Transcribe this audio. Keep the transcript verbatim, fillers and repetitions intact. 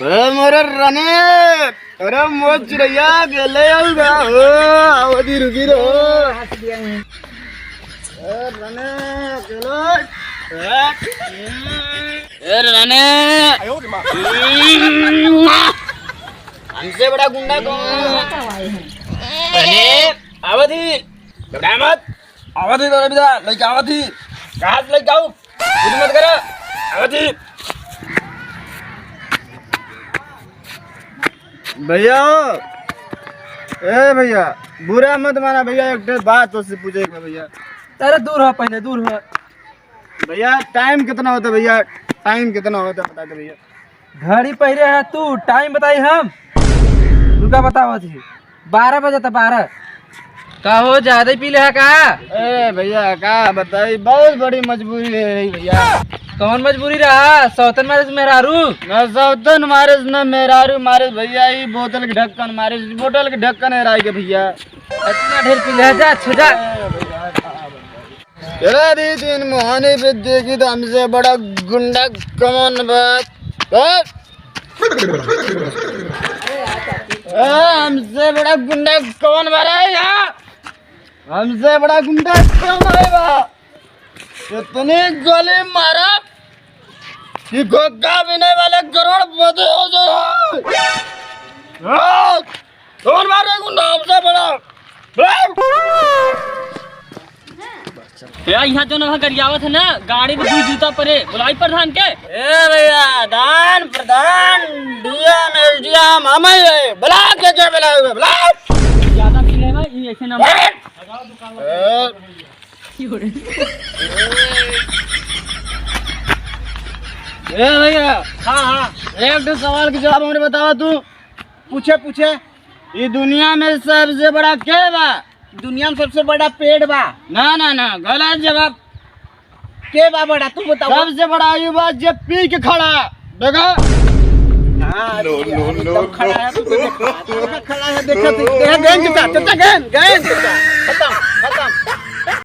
ए मोरे रने, अरे मोर चिड़ैया गेले आउगा हो, अवधी रुकी रहो। ए रने, गेले। ए रने। हमसे बड़ा गुंडा कौन? अरे, अवधी, घबरा मत। अवधी तो रविदा, लइके अवधी। कहाँ से लइके आऊ? कुछ मत करा। अवधी। भैया, ए भैया, बुरा मत माना भैया, एक ठे बात तोसे पूछे के बा भैया। अरे दूर हो, पहले दूर हो। भैया, टाइम कितना होता भैया? टाइम कितना होता, बता दे भैया। घड़ी पहिरे है तू, टाइम बताई हम? रुका, बतावत ही। बारह बजे त बारह। का हो, ज्यादा ही पी ले है का? ए भैया, का बताई, बहुत बड़ी मजबूरी है रही भैया। कौन मजबूरी रहा? सौतन मारिस मेहरारू? ना सौतन मारिस, ना मेहरारू मारिस भैया, ई बोतल के ढक्कन मारिस, बोतल के ढक्कन हेराई के भैया। इतना ढेर पी ले है, जा, अच्छा जा। ए भैया, का बताई। तेरा दी तीन मोहानी पे देखी तो हमसे बड़ा गुंडा कौन बा? हैं? ए, हमसे बड़ा गुंडा कौन बा रे यहाँ? हमसे बड़ा गुंडा कौन है बा? इतनी गोली मारा कि गोगा बिने वाले करोड़पति हो जाए। हाँ। कौन मारे गुंडा हमसे बड़ा? बड़ा? ए, यहाँ जो नवा गरियावत है ना, गाड़ी में दू जूता परे, बुलाई प्रधान के। ए भैया, दान प्रधान, डीएम, एसडीएम, हम ही है। बुला के क्या बुलाओगे? बुला। ज्यादा पी लेगा, ये ऐसे ना। ए। ए भैया। हाँ, हाँ। एक ठो सवाल के जवाब हमरे बतावा तू। पूछे, पूछे। ई दुनिया में सबसे बड़ा के बा? दुनिया में सबसे बड़ा पेड़ बा। ना, ना, ना, गलत जवाब। के बा बड़ा, तू बतावा। सबसे बड़ा आयु बा जे पी के खड़ा। देखा? हाँ, नो, नो, एकदम नो, खड़ा है, तू तो देखा, देखा, खड़ा है, देखा, तू, देखा, गेंद चचा, चचा, गेंद, गेंद चचा। खत्म, खत्म।